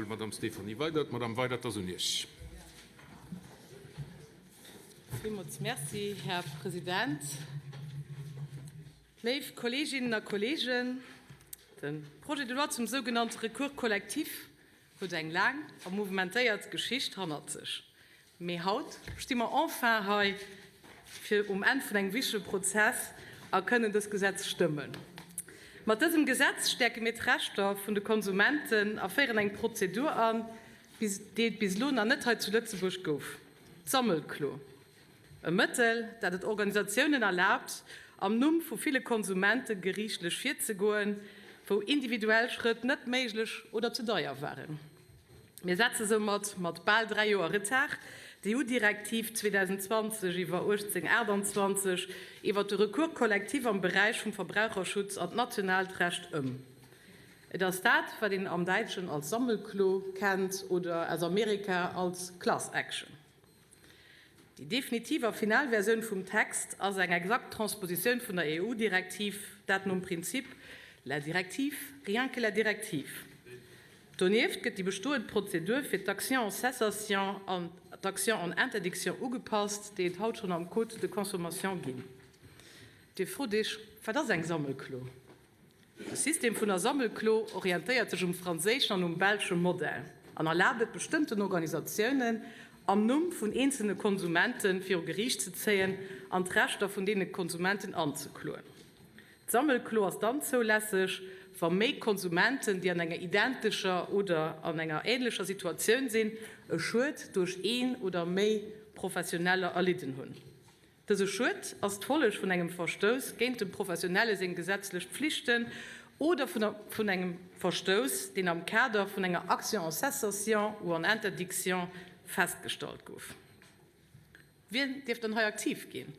Honorabel Madamm Stéphanie Weydert. Madamm Weydert, et ass un Iech. Villmools Merci, Här President. Léif Kolleeginnen a Kolleegen, de Projet de loi zum sougenannte Recours collectif huet eng laang a mouvementéiert Geschicht hannert sech. Mee haut sti mer enfin hei fir um Enn vun engem wichtege Prozess a kënnen dëst Gesetz stëmmen. Mat dësem Gesetz stäerke mir d'Rechter vun de Konsumenten a féieren eng Prozedur an, déi et bis elo nach net hei zu Lëtzebuerg gouf, d'Sammelklo. E Mëttel, dat et Organisatiounen erlaabt, am Numm vu ville Konsumente geriichtlech virzegoen, wou individuell Schrëtt net méiglech oder ze deier waren. Mir setze soumat mat bal 3 Joer Retard d'EU-Direktiv 2020 iwwer 1828 iwwert de Recours collectif am Beräich vum Verbraucherschutz an d'nationaalt Recht ëm. Et ass dat, wat een am Däitschen als Sammelklo kennt oder aus Amerika als Class Action. Déi definitiv a final Versioun vum Text ass eng exakt Transpositioun vun der EU-Direktiv, dat nom Prinzip la directive, rien que la directive. Donieft gëtt déi bestoend Prozedur fir d'Action en cessation an d'Action en interdiction ugepasst, déi et haut schonn am Code de consommation ginn. Dir frot Iech, Wat ass eng Sammelklo? De System vun der Sammelklo orientéiert sech um franséischen an um belsche Modell an erlaabt et bestëmmten Organisatiounen, am Numm vun eenzelne Konsumente viru Geriicht ze zéien an d'Rechter vun deene Konsumenten anzekloen. D'Sammelklo ass dann zoulässeg, wa méi Konsumenten, déi an enger identescher oder an enger änlecher Situatioun sinn, e Schued duerch een oder méi Professioneller erlidden hunn. Dëse Schued ass d'Folleg vun engem Verstouss géint dem Professionelle seng gesetzlech Pflichten oder vun engem Verstouss, deen am Kader vun enger Action en cessation ou en interdiction festgestallt gouf. Wien dierf dann hei aktiv ginn?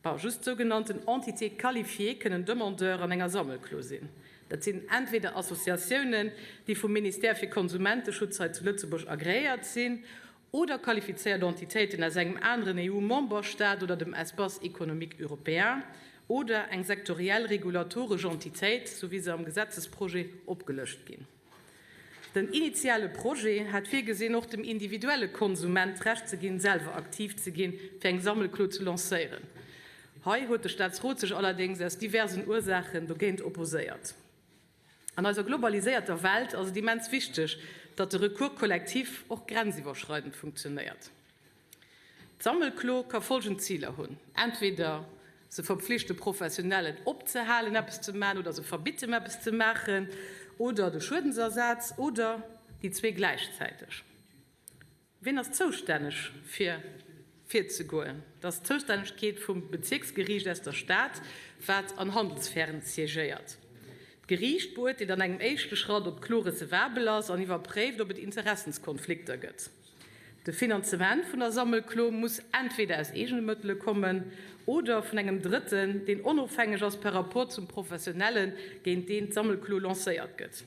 Bon, just sougenannten Entités qualifiées kënnen Demandeur an enger Sammelklo sinn. Dat sinn entweder Associatiounen, déi vum Ministère fir Konsumenteschutz hei zu Lëtzebuerg agreéiert sinn, oder qualifizéiert Entitéiten aus engem aneren EU-Memberstaat oder dem Espace économique européen oder eng sektoriell regulatoresch Entitéit, sou wéi se am Gesetzesprojet opgelëscht ginn. Den initiale Projet hat virgesinn, och dem individuelle Konsument d'Recht ze ginn, selwer aktiv ze ginn, fir eng Sammelklo ze lancéieren. Hei huet de Staatsrot sech allerdéngs aus diversen Ursaachen dogéint opposéiert. An eiser globaliséierter Welt ass et immens wichteg, datt de Recours collectif och grenziwwerschreidend funktionéiert. D'Sammelklo ka folgend Ziler hunn, Entweder se verpflicht de Professionellen opzehalen eppes ze maachen oder se verbitt em eppes ze maachen oder de Schuedensersaz oder déi zwee gläichzäiteg. Wien ass zoustänneg fir virzegoen? Dat ass d'Zoustännegkeet vum Bezierksgeriicht aus der Stad, wat an Handelssphären siégéiert. D'Geriicht beurteelt an engem éischte Schratt, ob d'Klo recevabel ass an iwwerpréift, ob et Interessenskonflikter gëtt. De Finanzement vun der Sammelklo muss entweder aus eegene Mëttele kommen oder vun engem Drëtten, deen onofhängeg ass par rapport zum Professionellen, géint deen d'Sammelklo lancéiert gëtt.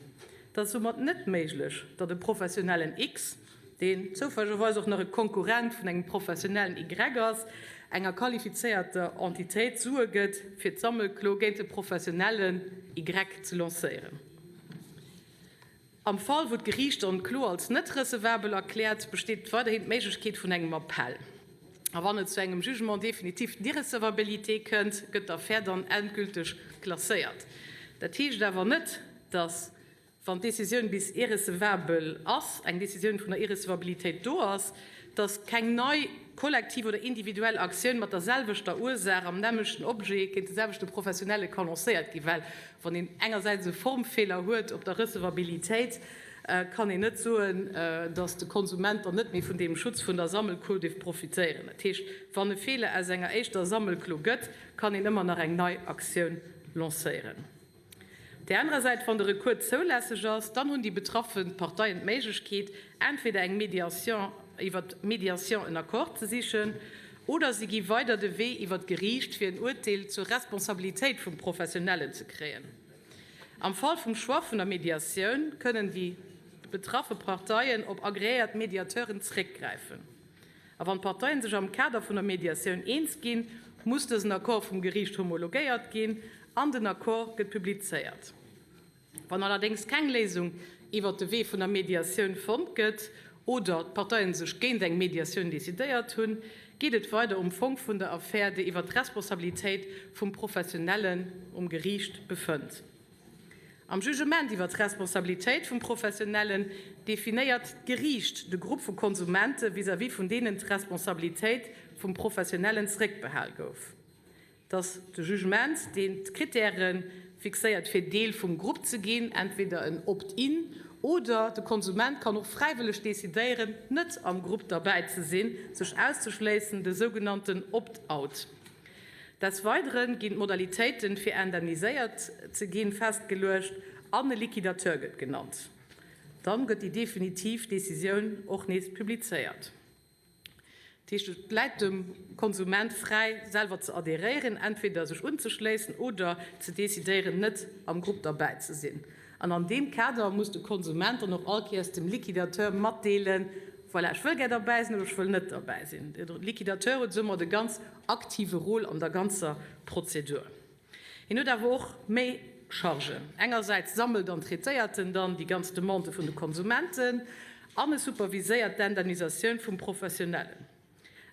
Et ass soumat net méiglech, datt e professionellen X, deen zoufällegerweis och nach e Konkurrent vun engem professionellen Y ass, enger qualifizéierter Entitéit Sue gëtt, fir d'Sammelklo géint de professionellen Y ze lancéieren. Am Fall, wou d'Geriicht dann d'Klo als net recevabel erkläert, besteet weiderhin d'Méiglechkeet vun engem Appell. A wann et zu engem Jugement définitif d'irrecevabilité kënnt, gëtt d'Affär dann endgülteg klasséiert. Dat heescht awer net, dass, wann d'Décisioun bis irrecevabel ass, eng Décisioun vun der Irrecevabilitéit do ass, dass keng nei kollektiv oder individuell Aktioun mat der selwechter Ursaach am nämmlechten Objet géint de selwechte Professionelle ka lancéiert ginn. Well wann een engersäits e Formfeeler huet op der Recevabilitéit, kann een net soen, dass de Konsument dann net méi vun deem Schutz vun der Sammelklo dierf profitéieren. Dat heescht, wann e Feeler aus enger éischter Sammelklo gëtt, kann een ëmmer nach eng nei Aktioun lancéieren. Op där anerer Säit, wann de Recours zoulässeg ass, dann hunn déi betraffe Parteien d'Méiglechkeet, entweder eng Médiation, iwwer d'Médiation en Accord ze sichen, oder si gi weider de Wee iwwer d'Geriicht, fir en Urteel zur Responsabilitéit vum Professionellen ze kréien. Am Fall vum Choix vun der Médiatioun kënnen déi betraffe Parteien op agreéiert Mediateuren zréckgräifen. A wann d'Parteien sech am Kader vun der Mediatioun eens ginn, muss dësen Accord vum Geriicht homologéiert ginn an den Accord gëtt publizéiert. Wann allerdéngs keng Léisung iwwert de Wee vun der Mediatioun fonnt gëtt oder d'Parteien sech géint eng Mediatioun decidéiert hunn, geet et weider um Fong vun der Affär, déi iwwert d'Responsabilitéit vum Professionellen um Geriicht befënnt. Am Jugement iwwer d'Responsabilitéit vum Professionellen definéiert d'Geriicht de Grupp vu Konsumente vis-à-vis vun deenen d'Responsabilitéit vum Professionellen zeréckbehal gouf. Et ass de Jugement, deen d'Krittäre fixéiert fir Deel vum Grupp ze ginn, entweder en Opt-in oder de Konsument kann och fräiwëlleg decidéieren, net am Grupp derbäi ze sinn, sech auszeschléissen, de sougenannten Opt-out. Des Weidere ginn d'Modalitéiten, fir indemniséiert ze ginn, festgeluecht an e Liquidateur gëtt genannt. Dann gëtt déi definitiv Decisioun och nees publizéiert. Dat heescht, et läit dem Konsument fräi, selwer ze adhéréieren, entweder sech unzeschléissen oder ze decidéieren, net am Grupp derbäi ze sinn. An an deem Kader muss de Konsument dann och all Kéiers dem Liquidateur matdeelen, Voilà, ech wëll gär derbäi sinn oder ech wëll net derbäi sinn. De Liquidateur huet soumat e ganz aktive Rôle an der ganzer Prozedur. Hien huet awer och méi Chargen. Engersäits sammelt an traitéiert en dann déi ganz Demandë vun de Konsumenten an e superviséiert d'Indemnisatioun vum Professionellen.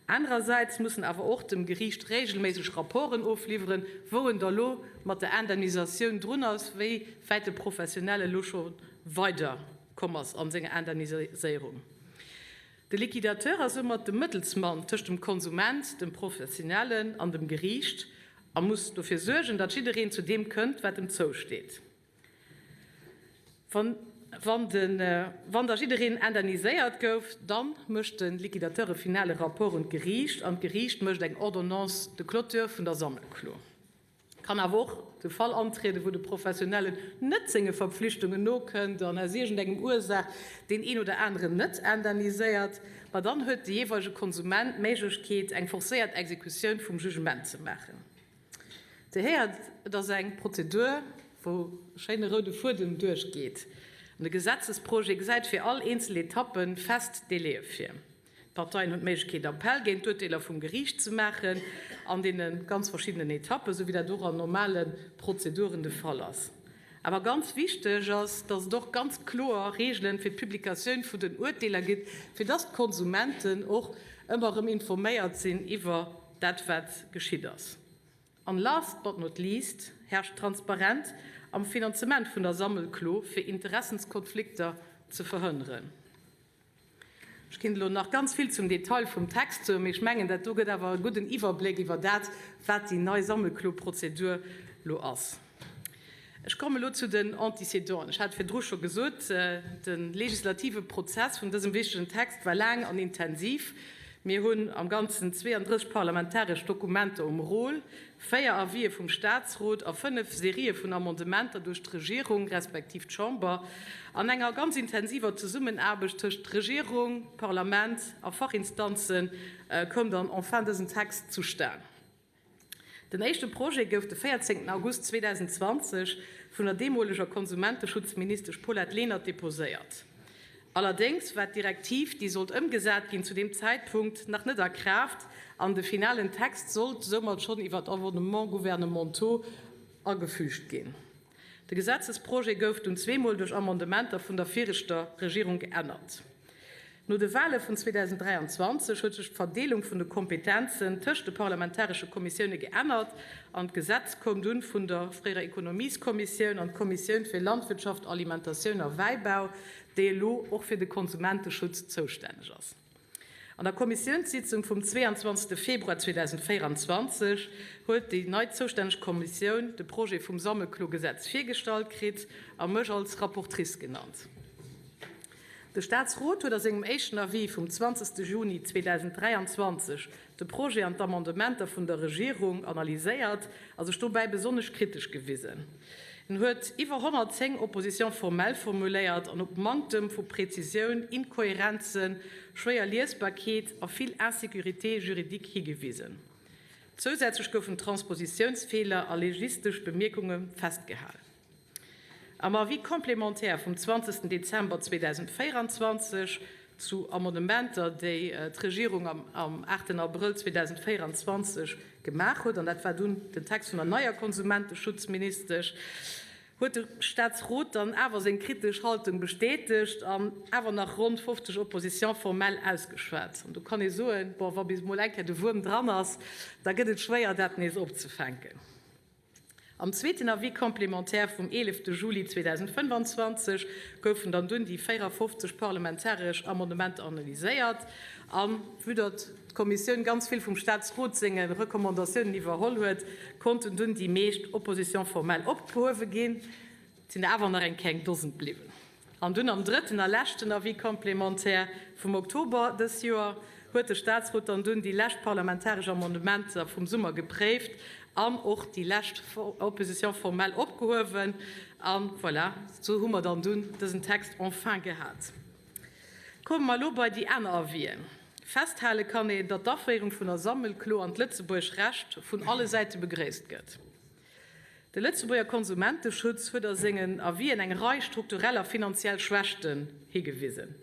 Anerersäits muss en awer och dem Geriicht regelméisseg Rapporten ofliwweren, wou en da lo mat der Indemnisatioun drun ass, wéi wäit de Professionelle lo scho weider komm ass a senger Indemniséierung. De Liquidateur ass soumat de Mëttelsmann tëscht dem Konsument, dem Professionellen an dem Geriicht a muss dofir suergen, datt jiddereen zu deem kënnt, wat em zousteet. Wann da jiddereen indemniséiert gouf, da mécht de Liquidateur e finale Rapport un d'Geriicht an d'Geriicht mécht eng Ordonnance de clôture vun der Sammelklo. Kann awer och de Fall antrieden, wou de Professionellen net senge Verpflichtungen nokënnt an aus iergendengem Ursaach deen een oder aneren net indemniséiert. Ma dann huet de jeeweilege Konsument d'Méiglechkeet, eng forcéiert Exekutioun vum Jugement ze maachen. Dir héiert, et ass eng Prozedur, wou e schéine roude Fuedem duerchgeet. An de Gesetzesprojet gesäit fir all eenzel Etappe fest Délaië vir. D'Parteien hunn d'Méiglechkeet, Appell géint d'Urteeler vum Geriicht ze maachen an deene ganz verschiddenen Etappen, esou wéi dat och an normale Prozeduren de Fall ass. Awer ganz wichteg ass, dass et och ganz kloer Reegelen fir d'Publikatioun vun den Urteeler gitt, fir dass d'Konsumenten och ëmmer erëm informéiert sinn iwwer dat wat geschitt ass. An last but not least herrscht Transparent am Finanzement vun der Sammelklo fir Interessenskonflikter ze verhënneren. Ech kinnt elo nach ganz vill zum Detail vum Text soen, mee ech mengen dat do gëtt awer e gudden Iwwerbléck iwwer dat wat déi nei Sammelklo-Prozedur lo ass. Ech kommen elo zu den Antécédenten. Ech hat virdru scho gesot, de legislative Prozess vun dësem wichtegen Text war laang an intensiv. Mir hunn am Ganzen 32 parlamentaresch Dokumenter um Rôle, véier Avisë vum Statsrot a fënnef Serië vun Amendementer duerch d'Regierung respektiv d'Chamber an enger ganz intensiver Zesummenaarbecht tëscht Regierung, Parlament a Fachinstanze koum dann enfin dësen Text zustan. Den éischte Projet gouf de 14 August 2020 vun der deemoleger Konsumenteschutzministesch Paulette Lenert deposéiert. Allerdéngs war d'Direktiv, déi sollt ëmgesat ginn, zu deem Zäitpunkt nach net a Kraaft an de finalen Text sollt soumat schonn iwwer Amendements gouvernementaux agefüügt ginn. De Gesetzesprojet gouf dunn zweemol duerch Amendementer vun der viregter Regierung geännert. No de Wale vun 2023 huet sech d'Verdeelung vun de Kompetenzen tëscht de parlamentaresche Kommissioune geännert an d'Gesetz koum dunn vun der fréierer Ekonomieskommissioun an d'Kommissioun fir Landwirtschaft, Alimentatioun a Wäibau, déi elo och fir de Konsumenteschutz zoustänneg ass. An der Kommissiounssitzung vum 22. Februar 2024 huet déi nei zoustänneg Kommissioun de Projet vum Sammelklogesetz virgestallt kritt a mech als Rapportrice genannt. De Staatsrot huet a sengem éischten Avis vum 20. Juni 2023 de Projet an d'Amendementer vun der Regierung analyséiert a sech dobäi besonnesch kritesch gewisen. En huet iwwer 110 Oppositions formelles formuléiert an op Manktem vu Präzisioun, Inkohärenzen, schwéier Liesbarkeet a vill Insécurité juridique higewisen. Zousätzlech goufen Transpositiounsfeeler a legistesch Bemierkunge festgehalen. Am Avis complémentaire vum 20 Dezember 2024 zu Amendementer, déi d'Regierung am 8 Abrëll 2024 gemaach huet, an dat war dunn den Text vun der neier Konsumenteschutzministesch. Huet de Staatsrot dann awer seng kritesch Haltung bestätegt an awer nach ronn 50 Oppositions formelles ausgeschwat. An do kann ee soen, bon, wa bis emol eng Kéier de Wuerm dran ass, da gëtt et schwéier, dat nees opzefänken. Am zweeten Avis complémentaire vum 11 Juli 2025 goufen dann dunn déi 54 parlamentaresch Amendementer analyséiert an, vue datt d'Kommissioun ganz vill vum Staatsrot senge Recommandatiounen iwwerholl huet, konnten dunn déi meescht Oppositions formelles opgehuewe ginn. Et sinn der awer nach eng kleng Dosent bliwwen. An dunn am drëtten a leschten Avis complémentaire vum Oktober dës Joer huet de Staatsrot dann dunn déi lescht parlamentaresch Amendementer vum Summer gepréift an och déi lescht Opposition formelle opgehuewen. A voilà, esou hu mer dann dunn dësen Text enfin gehat. Komme mer elo bei déi aner Avisen. Festhale kann een, datt d'Aféierung vun der Sammelklo an d'Lëtzebuerg Recht vun alle Säite begréisst gëtt. De Lëtzebuerger Konsumenteschutz huet a sengen Avisen eng Rei strukturell a finanziell Schwächten higewisen.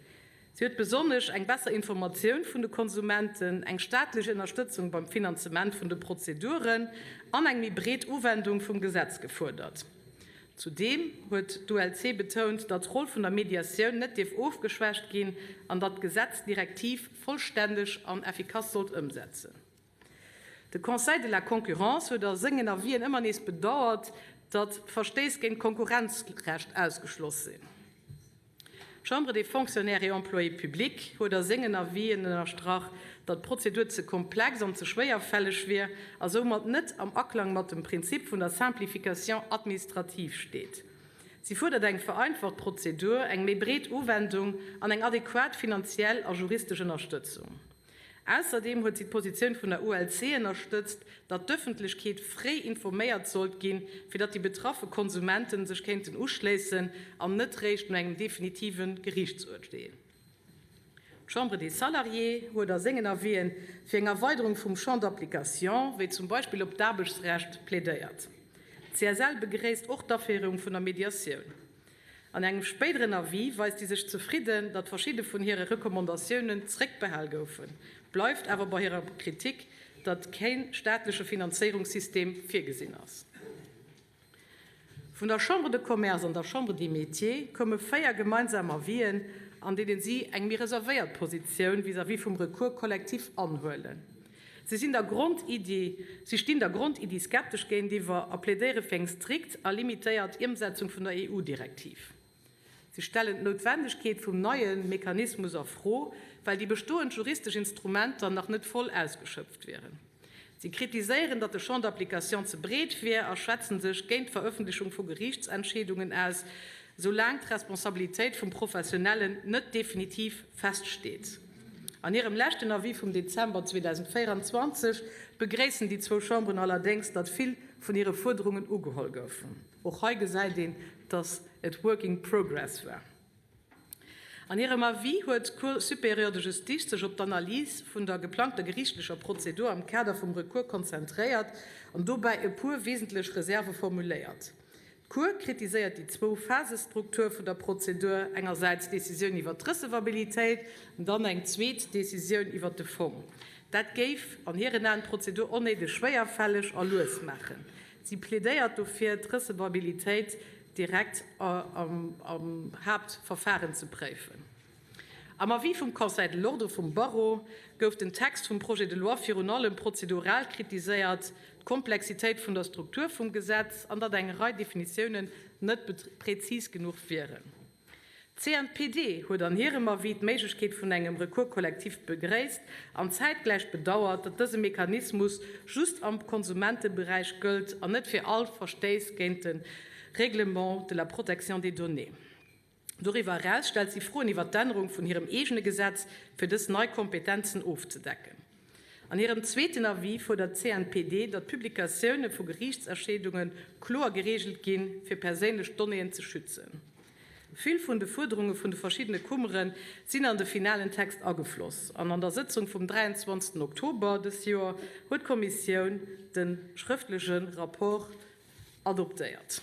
Si huet besonnesch eng besser Informatioun vun de Konsumenten, eng staatlech Ënnerstëtzung beim Finanzement vun de Prozeduren an eng méi breet Uwendung vum Gesetz gefuerdert. Zudeem huet d'ULC betount, datt d'Roll vun der Mediatioun net dierf ofgeschwächt ginn an datt d'Gesetz d'Direktiv vollstänneg an effikass sollt ëmsetzen. De Conseil de la concurrence huet a sengen Avisen ëmmer nees bedauert, datt Verstéiss géint d'Konkurrenzrecht ausgeschloss sinn. D'Chambre des Fonctionnaires et Employés publics huet a sengen Avisen ënnerstrach, datt d'Prozedur ze komplex an ze schwéierfälleg wier a soumat net am Aklang mat dem Prinzip vun der Simplification administrative steet. Si fuerdert eng vereinfacht Prozedur, eng méi breet Uwendung an eng adequat finanziell a juristesch Ënnerstëtzung. Ausserdeem huet si d'Positioun vun der ULC ënnerstëtzt, datt d'Ëffentlechkeet fréi informéiert sollt ginn, fir datt déi betraffe Konsumenten sech kéinten uschléissen an net réischt no engem definitive Geriichtsurteel. D'Chambre des Salariés huet a sengen Avisen fir eng Erweiderung vum Champ d'application, wéi zum Beispill op d'Aarbechtsrecht, plädéiert. D'CSL begréisst och d'Aféierung vun der Mediatioun. An engem spéideren Avis weist si sech zefridden, datt verschidde vun hire Recommandatiounen zréckbehal goufen, bleift awer bei hirer Kritik, datt kee staatleche Finanzéierungssystem virgesinn ass. Vun der Chambre de Commerce an der Chambre des Métiers koume 4 gemeinsam Avisen, an deenen si eng méi reservéiert Positioun vis-à-vis vum Recours collectif anhuelen. Si sinn der Grondiddi, si stinn der Grondiddi skeptesch géintiwwer a plädéiere fir eng strikt a limitéiert Émsetzung vun der EU-Direktiv. Si stellen d'Noutwendegkeet vum neie Mechanismus a Fro, well déi bestoend juristesch Instrumenter nach net voll ausgeschöpft wieren. Si kritiséieren, datt de Champ d'application ze breet wier a schwätzen sech géint d'Verëffentlechung vu Geriichtsentscheedungen aus, soulaang d'Responsabilitéit vum Professionellen net definitiv feststeet. An hirem leschten Avis vum Dezember 2024 begréissen déi zwou Chamberen allerdéngs, datt vill vun hire Fuerderungen ugeholl goufen. Och hei gesäit een, datt et work in progress war. An hirem Avis huet d'Cour supérieure de justice sech op d'Analys vun der geplangter geriichtlecher Prozedur am Kader vum Recours konzentréiert an dobäi e puer wesentlech Reserve formuléiert. D'Cour kritiséiert déi Zwou-Phase-Struktur vun der Prozedur, engersäits d'Decisioun iwwer d'Recevabilitéit an dann eng zweet Decisioun iwwer de Fong. Dat géif an hiren Aen d'Prozedur onnéideg schwéierfälleg a lues maachen. Si plädéiert dofir, d'Recevabilitéit direkt am Haaptverfahren ze préifen. Am Avis vum Conseil de l'Ordre vum Barreau gouf den Text vum Projet de loi virun allem prozedural kritiséiert, d'Komplexitéit vun der Struktur vum Gesetz an datt eng Rei Definitiounen net prezis genuch wieren. D'CNPD huet an hirem Avis d'Méiglechkeet vun engem Recours collectif begréisst an zäitgläich bedauert, datt dëse Mechanismus just am Konsumenteberäich gëllt an net fir all Verstéiss géint de Règlement de la protection des données. Doriwwer eraus stellt si Froen iwwer d'Ännerung vun hirem eegene Gesetz, fir dës nei Kompetenzen ofzedecken. An hirem zweeten Avis fuerdert d'CNPD, datt d'Publikatioune vu Geriichtserscheedunge kloer gereegelt ginn, fir perséinlech Donnéeën ze schützen. Vill vun de Fuerderunge vun de verschiddene Kummere sinn an de finalen Text agefloss an an der Sëtzung vum 23 Oktober dës Joer huet d'Kommissioun de schrëftleche Rapport adoptéiert.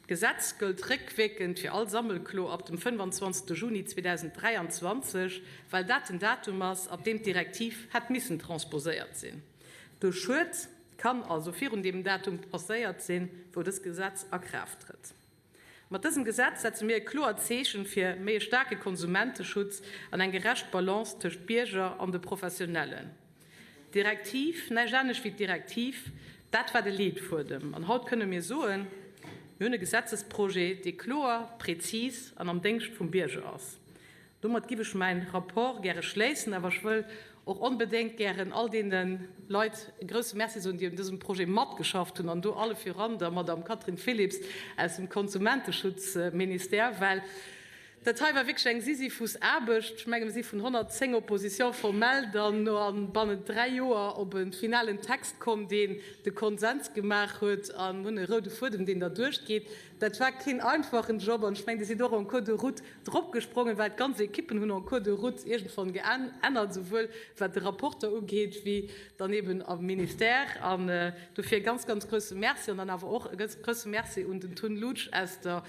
D'Gesetz gëllt réckwierkend fir all Sammelklo ab dem 25. Juni 2023, well dat den Datum ass, ab deem d'Direktiv hätt missen transposéiert sinn. De Schued? Kann also virun deem Datum passéiert sinn, wou dëst Gesetz a Kraaft trëtt. Mat dësem Gesetz setze mir e kloert Zeechen fir méi e staarke Konsumenteschutz an eng gerecht Balance tëscht Bierger an de Professionellen. D'Direktiv, näischt anescht wéi d'Direktiv, dat war de Leetfuedem. An haut kënne mir soen, Mir hunn e Gesetzesprojet, dee kloer, prezis an am Déngscht vum Bierger ass. Domat giff ech mäin Rapport gäre schléissen, awer ech wëll och onbedéngt gären all deene Leit e grousse Merci soen, déi un dësem Projet matgeschafft hunn, an do alle viran der Madame Catherine Philipps aus dem Konsumenteschutzministère, well dat hei war wierklech eng Sisyphus-Aarbecht. Ech menge mir si vun 110 Oppositions formelles dann no an bannent dräi Joer op e finalen Text komm, deen de Konsens gemaach huet, an hunn e roude Fuedem, deen derduerch geet. Dat war keen einfachen Job an ech mengen, Dir sidd och en cours de route dropgesprongen, well d'ganz Ekippen hunn en cours de route iergendwann geännert, esouwuel wat de Rapporter ugeet wéi dann eben am Ministère. An dofir e ganz, ganz grousse Merci an dann awer och e ganz grousse Merci un den Tun Loutsch aus der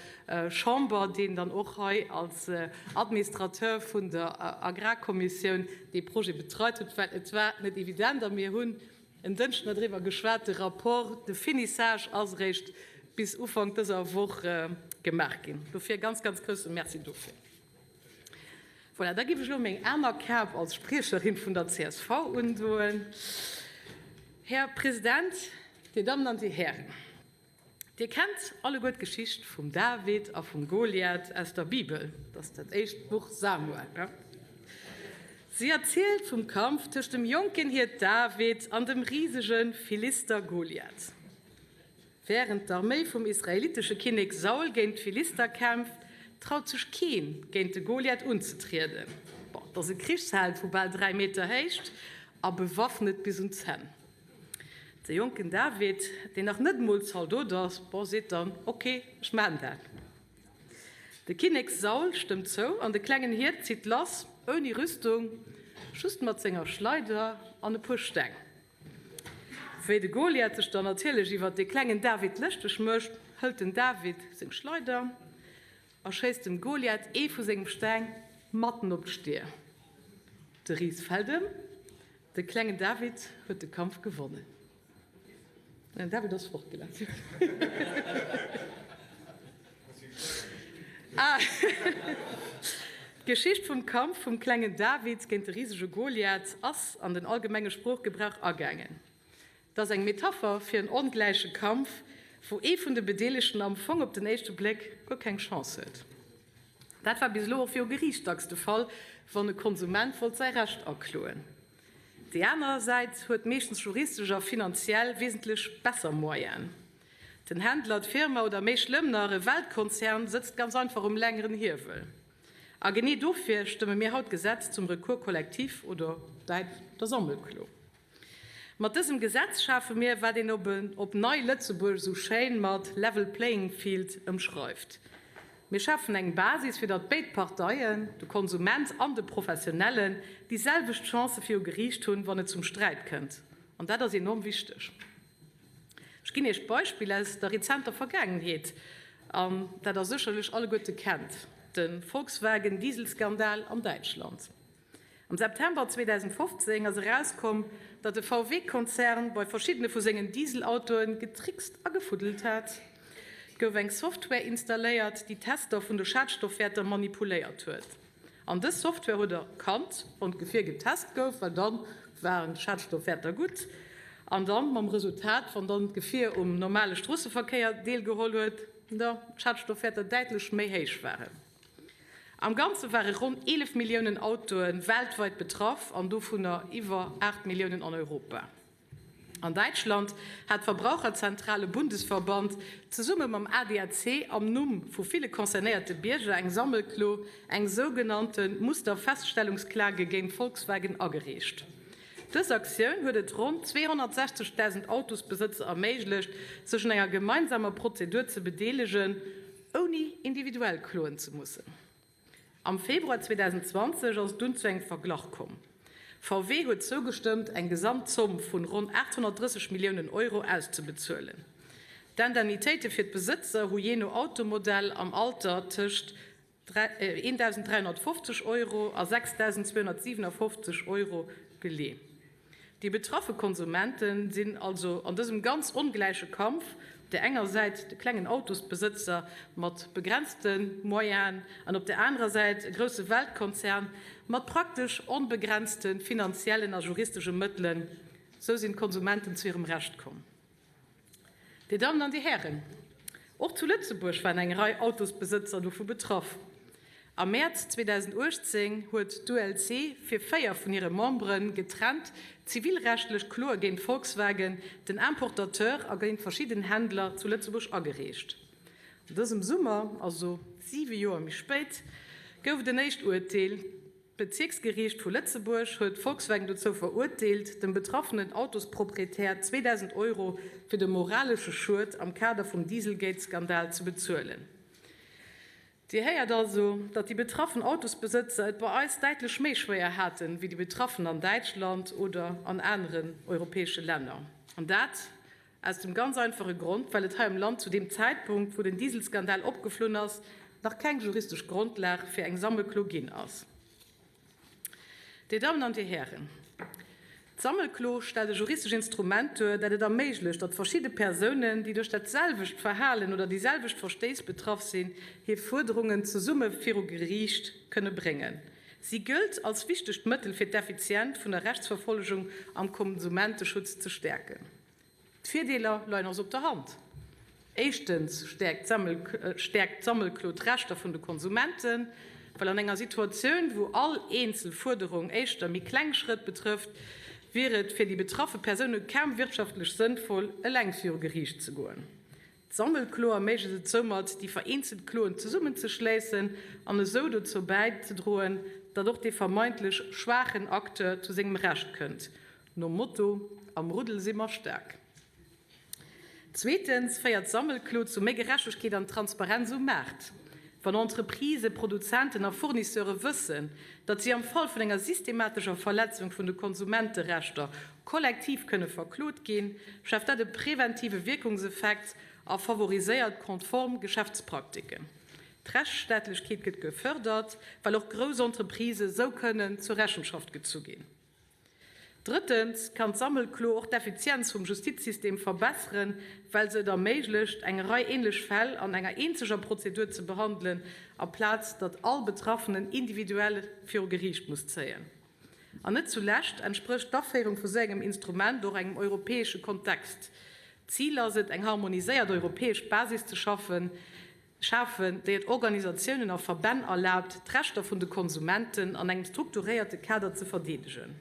Chamber, deen dann och hei als Administrateur vun der Agrarkommissioun dee Projet betreit huet, well et war net evident a mir hunn En Dënschden der driwwer geschwat, de Rapport de finissage ass eréischt bis Ufank dëser Woch gemaach ginn. Dofir e ganz, ganz grousse Merci dofir. Voilà, da géif ech elo meng aner Kap als Spriecherin vun der csv undoen. Här President, Dir Dammen an Dir Hären, Dir kennt alleguer d'Geschicht vum David a vum Goliath aus der Bibel, dat ass dat éischt Buch Samuel. Si erzielt vum Kampf tëscht dem jonken Hiert David an dem risege Philister Goliath. Wärend d'Arméi vum israelitesche Kinnek Saul géint d'Philister kämpft, traut sech keen, géint de Goliath unzetrieden. Bon, et ass e Krichsheld vu bal 3 Meter Héicht a bewaffnet bis un d'Zänn. De jonken David, deen nach net emol Zaldot ass, bon, seet dann, Ok, ech maachen dat. De Kinnek Saul stëmmt zou an de klengen Hiert zitt lass, ouni Rüstung, just mat senger Schleider an e puer Steng. Wéi de Goliath sech dann natierlech iwwer de klengen David lëschteg mécht, hëlt den David seng Schleider a schéisst dem Goliath ee vu sengem Steng matten op d'Stier. De Ris fält ëm. De klengen David huet de Kampf gewonnen. Den David ass fortgelaf. Ah! D'Geschicht vum Kampf vum klengen David géint de risege Goliath ass an den allgemenge Sproochgebrauch agaangen. Et ass eng Metapher fir en ongläiche Kampf, wou ee vun de Bedeelegten am Fong op den éischte Bléck guer keng Chance huet. Dat war bis elo och viru Geriicht dacks de Fall, wann e Konsument wollt säi Recht akloen. Déi aner Säit huet meeschtens juristesch a finanziell wesentlech besser Moyenen. Den Händler, d'Firma oder méi schlëmm nach, e Weltkonzern sëtzt ganz einfach um längeren Hiewel. A genee dofir stëmme mir haut d'Gesetz zum Recours collectif oder op Däitsch der Sammelklo. Mat dësem Gesetz schafe mir, wat een op Nei-Lëtzebuerg esou schéin mat level playing field ëmschreift. Mir schafen eng Basis, fir datt béid Parteien, de Konsument an de Professionellen, déi selwecht Chancë viru Geriicht hunn, wann et zum Sträit kënnt. An dat ass enorm wichteg. Ech ginn Iech d'Beispill aus der rezenter Vergaangenheet, an dat Der sécherlech alleguerte kennt, de Volkswagen-Dieselskandal an Däitschland. Am September 2015 ass erauskomm, datt de VW-Konzern bei verschiddene vu sengen Dieselautoe getrickst a gefuddelt hat. Et gouf eng Software installéiert, déi d'Tester vun de Schadstoffwäerter manipuléiert huet. An dës Software huet erkannt, wann d'Gefier getest gouf, well da waren d'Schadstoffwäerter gutt. An dann mam Resultat, wann dann d'Gefier um normale Stroosseverkéier deelgeholl huet, da d'Schadstoffwäerter däitlech méi héich waren. Am Ganze ware ronn 11 Milliounen Autoe weltweit betraff an dovunner iwwer 8 Milliounen an Europa. An Däitschland hat d'Verbraucherzentrale Bundesverband zesumme mam ADAC am Numm vu ville concernéierte Bierger eng Sammelklo, eng sougenannte Musterfeststellungsklage géint Volkswagen agereecht. Dës Aktioun huet et ronn 260.000 Autosbesëtzer erméiglecht, sech un enger gemeinsamer Prozedur ze bedeelegen, ouni individuell kloen ze mussen. Am Februar 2020 ass et dunn zu engem Verglach komm. VW huet zougestëmmt, eng Gesamtzomm vun ronn 830 Milliounen Euro auszebezuelen. D'Indemnitéite fir d'Besëtzer hu jee no Automodell am Alter tëscht 1.350 Euro a 6.257 Euro gelee. Déi betraffe Konsumente sinn also an dësem ganz ongläiche Kampf, op där enger Säit de klengen Autosbesëtzer mat begrenzte Moyenen an op där anerer Säit e grousse Weltkonzern mat praktesch onbegrenzte finanziellen a juristesche Mëttelen, sou sinn d'Konsumenten zu hirem Recht komm. Dir Dammen an Dir Hären, och zu Lëtzebuerg waren eng Rei Autosbesëtzer dovu betraff. Am Mäerz 2018 huet d'ULC fir 4 vun hire Membere getrennt zivilrechtlech Kloe géint Volkswagen, den Importateur a géint verschidden Händler zu Lëtzebuerg agereecht. An dësem Summer, also siwe Joer méi spéit, gouf et en éischt Urteel. D'Bezierksgeriicht vu Lëtzebuerg huet Volkswagen dozou verurteelt, dem betraffenen Autosproprietär 2.000 Euro fir de moralesche Schued am Kader vum Dieselgate-Skandal ze bezuelen. Dir héiert also, datt déi betraffen Autosbesëtzer et bei eis däitlech méi schwéier haten, wéi déi Betraffen an Däitschland oder an aneren europäesche Länner. An dat aus dem ganz einfache Grond, well et hei am Land zu deem Zäitpunkt, wou den Dieselskandal opgeflunn ass, nach keng juristesch Grondlag fir eng Sammelklo ginn ass. Dir Dammen an Dir Hären, d'Sammelklo stellt e juristesch Instrument duer, dat et erméiglecht, datt verschidde Persounen, déi duerch dat selwecht Verhalen oder déi selwecht Verstéiss betraff sinn, hir Fuerderungen zesumme viru Geriicht kënne bréngen. Si gëllt als wichtegt Mëttel, fir d'Effizient vun der Rechtsverfollegung am Konsumenteschutz ze stäerken. D'Virdeeler leien also op der Hand. Éischtens stäerkt d'Sammelklo d'Rechter vun de Konsumenten, well an enger Situatioun, wou all eenzel Fuerderung éischter méi kleng Schrëtt betrëfft, wier et fir déi betraffe Persoune kaum wirtschaftlech sënnvoll, eleng viru Geriicht ze goen. D'Sammelklo erméiglecht et soumat, déi vereenzelt Kloen zesummenzeschléissen an esou dozou bäizedroen, datt och dee vermeintlech schwaachen Acteur zu sengem Recht kënnt, nom Motto Am Ruddel si mer staark. Zweetens féiert d'Sammelklo zu méi Gerechtegkeet an Transparenz um Maart. Wann Entreprisen, Produzenten a Fournisseure wëssen, datt si am Fall vun enger systematescher Verletzung vun de Konsumenterechter kollektiv kënne verklot ginn, schaaft dat e preventive Wierkungseffekt a favoriséiert konform Geschäftspraktiken. D'Rechtsstaatlechkeet gëtt gefërdert, well och grouss Entreprisë sou kënnen zur Rechenschaft gezu ginn. Drëttens kann d'Sammelklo och d'Effizienz vum Justizsystem verbesseren, well se et erméiglecht, eng Rei änlech Fäll an enger eenzeger Prozedur ze behandelen, amplaz datt all Betraffenen individuell viru Geriicht muss zéien. An net zulescht entsprécht d'Aféierung vu sou engem Instrument och engem europäesche Kontext. D'Zil ass et, eng harmoniséiert europäesch Basis ze schaffen, schafen, déi et Organisatiounen a Verbänn erlaabt, d'Rechter vun de Konsumenten an engem strukturéierte Kader ze verdeedegen.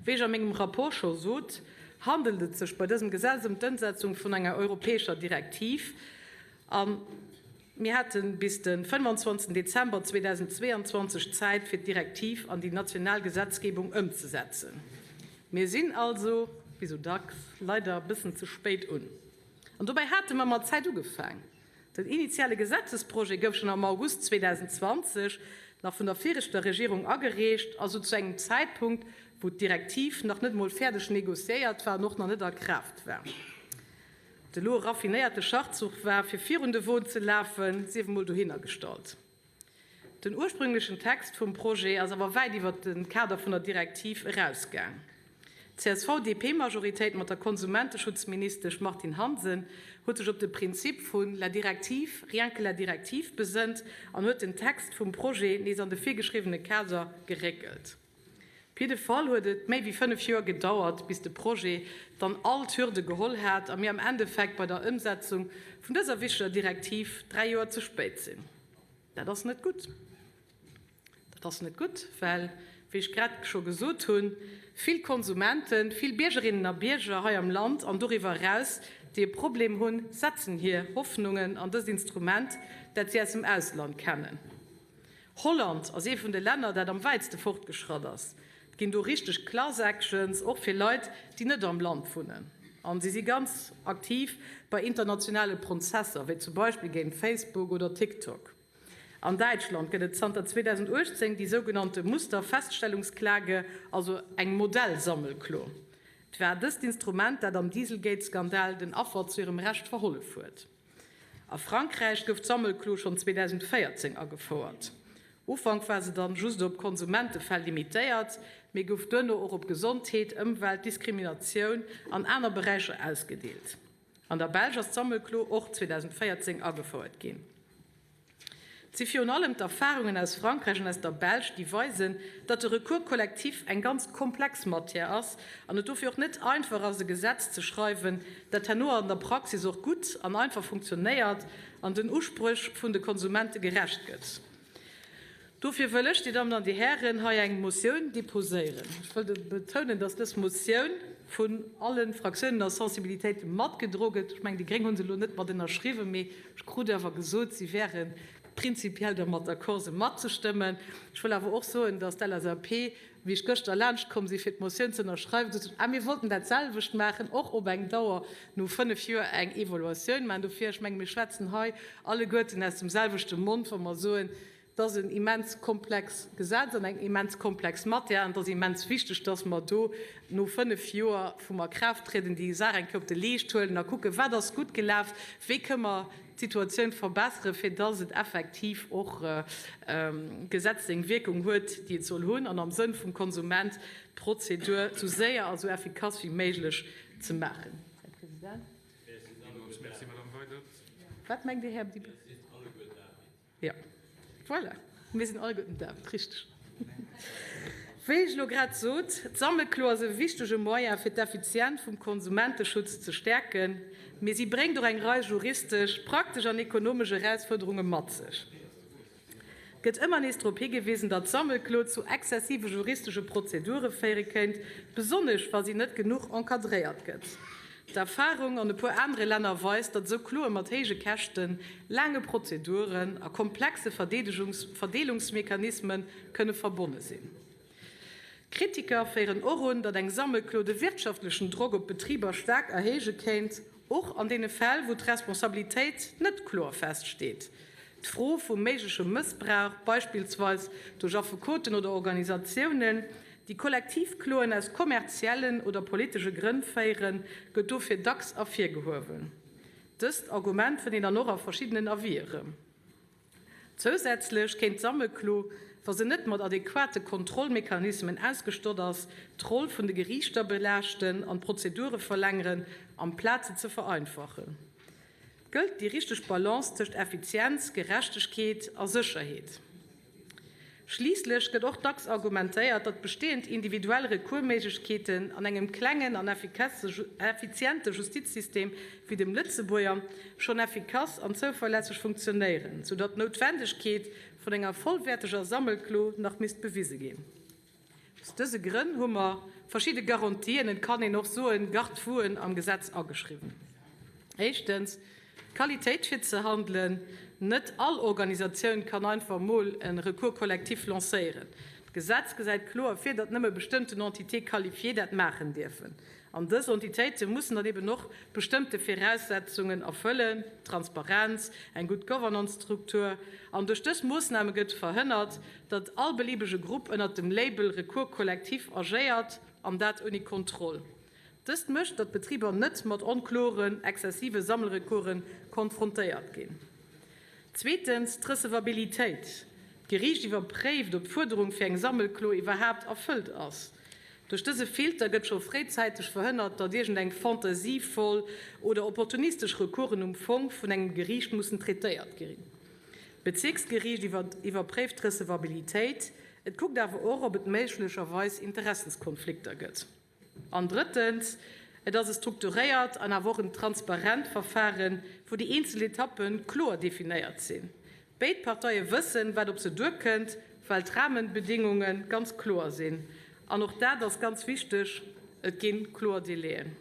Wéi ech a mengem Rapport scho sot, handelt et sech bei dësem Gesetz ëm d'Ëmsetzung vun enger europäescher Direktiv a mir hate bis de 25. Dezember 2022 Zäit, fir d'Direktiv an déi national Gesetzgebung ëmzesetzen. Mir sinn also, wéi sou dacks, leider e bëssen ze spéit un. An dobäi hate mer mat Zäit ugefaang. Den initiale Gesetzesprojet gouf schonn am August 2020 nach vun der viregter Regierung agereecht, also zu engem Zäitpunkt, wou d'Direktiv nach net emol fäerdeg négociéiert war an och nach net a Kraaft war. Et elo e raffinéierte Schachzuch war, fir virun de Won ze lafen, sief emol dohinnergestallt. Den ursprünglechen Text vum Projet ass awer wäit iwwert de Kader vun der Direktiv erausgaang. D'CSV-DP-Majoritéit mat der Konsumenteschutzministesch Martine Hansen huet sech op de Prinzip vu la directive, rien que la directive besënnt an huet den Text vum Projet nees an de virgeschriwwene Kader geréckelt. Op jidde Fall huet et méi wéi 5 Joer gedauert, bis de Projet dann all d'Hürde geholl hat a mir am Endeffekt bei der Ëmsetzung vun dëser wichteger Direktiv 3 Joer ze spéit sinn. Dat ass net gutt. Dat ass net gutt, well, wéi ech grad scho gesot hunn, vill Konsumenten, vill Biergerinnen a Bierger hei am Land an doriwwer eraus, déi e Problem hunn, setzen hir Hoffnungen an dëst Instrument, dat si aus dem Ausland kennen. Holland ass ee vun de Länner, dat am wäitste fortgeschratt ass. Et ginn do richteg Class Actions, och fir Leit, déi net am Land wunnen. A si si ganz aktiv bei internationale Prozesser, wéi zum Beispill géint Facebook oder TikTok. An Däitschland gëtt et zanter 2018 déi sougenannte Musterfeststellungsklage, also eng Modellsammelklo. Et war dëst Instrument, dat am Dieselgate-Skandal den Affer zu hirem Recht verhollef huet. A Frankräich gouf d'Sammelklo schonn 2014 agefouert. Ufank war se dann just op Konsumentefäll limitéiert, mee gouf duerno och op Gesondheet, Ëmwelt, Diskriminatioun an aner Beräicher ausgedeelt. An der Belsch ass d'Sammelklo och 2014 agefouert ginn. Et si virun allem d'Erfarungen aus Frankräich an aus der Belsch, déi weisen, datt de Recours collectif eng ganz komplex Matière ass an et dofir och net einfach ass, e Gesetz ze schreiwen, dat herno an der Praxis och gutt an einfach funktionéiert an den Uspréch vun de Konsumente gerecht gëtt. Dofir wëll ech, Dir Dammen an Dir Hären, hei eng Motioun déposéieren. Ech wëll betounen, dass dës Motioun vun alle Fraktiounen a Sensibilitéite matgedro gëtt. Ech mengen, déi Gréng hu se elo net mat ënnerschriwwen, mee ech krut awer gesot, si wäre prinzipiell dermat d'accord, se matzestëmmen. Ech wëll awer och soen, dass d'LSAP, wéi ech gëschter laanschtkomm sinn, fir d'Motioun ze ënnerschreiwen, gesot hunn, Ah, mir wollten dat selwecht maachen, och op eng Dauer no fënnf Joer eng Evaluatioun maachen. Dofir, ech menge mir schwätzen hei alleguerten aus dem selwechte Mond, wa mer soen, Et ass en immens komplex Gesetz an eng immens komplex Matière an et ass immens wichteg, dass mer do no fënnf Joer vum Akraafttrieden déi Saach eng Kéier op de Leescht huelen a kucken, wat ass gutt gelaf, wéi kënnen mer d'Situatioun verbesseren, fir dass et effektiv och d'Gesetz seng Wierkung huet, déi et soll hunn, an am Sënn vum Konsument d'Prozedur esou séier a sou effikass wéi méiglech ze maachen. Här President. Wat mengt Dir, Här Jo, voilà, mir sinn alleguerten David, richteg. Wéi ech elo grad sot, d'Sammelklo ass e wichtege Moyen, fir d'Effizienz vum Konsumenteschutz ze stäerken, mee si bréngt och eng Rei juristesch, praktesch an ekonomesch Erausfuerderunge mat sech. Et gëtt ëmmer nees drop higewisen, datt d'Sammelklo zu exzessive juristesche Prozedure féiere kéint, besonnesch wa si net genuch encadréiert gëtt. D'Erfarung an e puer anere Länner weist, datt esou Kloe mat héije Käschten, laange Prozeduren a komplexe Verdeelungsmechanisme kënne verbonne sinn. Kritiker féieren och un, datt eng Sammelklo de wirtschaftlechen Drock op d'Betriber staark erhéije kéint, och an deene Fäll, wou d'Responsabilitéit net kloer feststeet. D'Fro vum méigleche Mëssbrauch, beispillsweis duerch Affekoten oder Organisatiounen, déi kollektiv Kloen aus kommerziellen oder politesche Grënn féieren, gëtt dofir dacks ervirgehuewen. Dëst Argument fënnt een dann och a verschiddenen Avis erëm. Zousätzlech kéint d'Sammelklo, wa se net mat adequate Kontrollmechanismen ausgestott ass, d'Roll vun de Geriichter belaaschten an d'Prozedure verlängeren, amplaz se ze vereinfachen. Gëllt déi richteg Balance tëscht Effizienz, Gerechtegkeet a Sécherheet? Schliisslech gëtt och dacks argumentéiert, datt bestehend individuell Recoursméiglechkeeten an engem klengen an effiziente Justizsystem wéi dem Lëtzebuerger schonn effikass an zouverlässeg funktionéieren, soudatt d'Noutwendegkeet vun enger vollwäerteger Sammelklo nach misst bewise ginn. Aus dëse Grënn hu mer verschidde Garantien, et kann een och soen Garde-fouen, am Gesetz ageschriwwen. Éischtens, d'Qualitéit fir ze handelen. Net all Organisatioun kann einfach emol e Recours collectif lancéieren. D'Gesetz gesäit kloer vir, datt nëmme bestëmmten Entités qualifiées dat maachen dierfen. An dës Entitéite mussen dann eben och bestëmmte Viraussetzungen erfëllen, Transparenz, eng gutt Governance-Struktur. An duerch dës Moossname gëtt verhënnert, datt all belibege Grupp ënnert dem Label Recours collectif agéiert, an dat ouni Kontroll. Dëst mécht, datt d'Betriber net mat onkloren, exzessive Sammelrecoursen konfrontéiert ginn. Zweetens, d'Recevabilitéit. D'Geriicht iwwerpréift, ob d'Fuerderung fir eng Sammelklo iwwerhaapt erfëllt ass. Duerch dëse Filter gëtt scho fréizäiteg verhënnert, datt iergendeng fantasievoll oder opportunistesch Recoursen um Fong vun engem Geriicht mussen traitéiert ginn. D'Bezierksgeriicht iwwerpréift d'Recevabilitéit, et kuckt awer och, ob et méiglecherweis Interessenskonflikter gëtt. An drëttens, et ass e strukturéiert an awer och en transparent Verfaren, wou déi eenzel Etappe kloer definéiert sinn. Béid Parteie wëssen, wat op se duerkënnt, well d'Rahmenbedingunge ganz kloer sinn. An och dat ass ganz wichteg, et gi kloer Délaiën.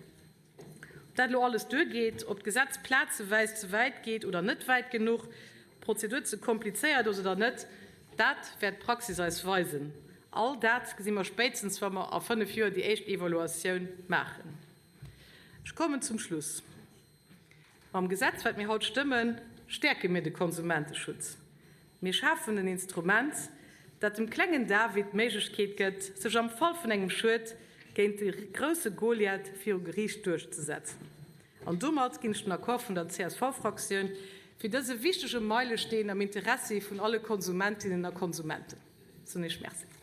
Ob dat elo alles duergeet, ob d'Gesetz plazeweis ze wäit geet oder net wäit genuch, ob d'Prozedur ze komplizéiert ass oder net, dat wäert d'Praxis eis weisen. All dat gesi mer spéitstens, wa mer a fënnef Joer déi éischt Evaluatioun maachen. Ech kommen zum Schluss. Mam Gesetz, wat mir haut stëmmen, stäerke mir de Konsumenteschutz. Mir schafen en Instrument, dat dem klengen David d'Méiglechkeet gëtt, sech am Fall vun engem Schued géint de grousse Goliath viru Geriicht duerchzesetzen. An domat ginn ech den Accord vun der CSV-Fraktioun. fir dëse wichtege Meilesteen am Interessi vun alle Konsumentinnen a Konsumenten. Soen Iech Merci.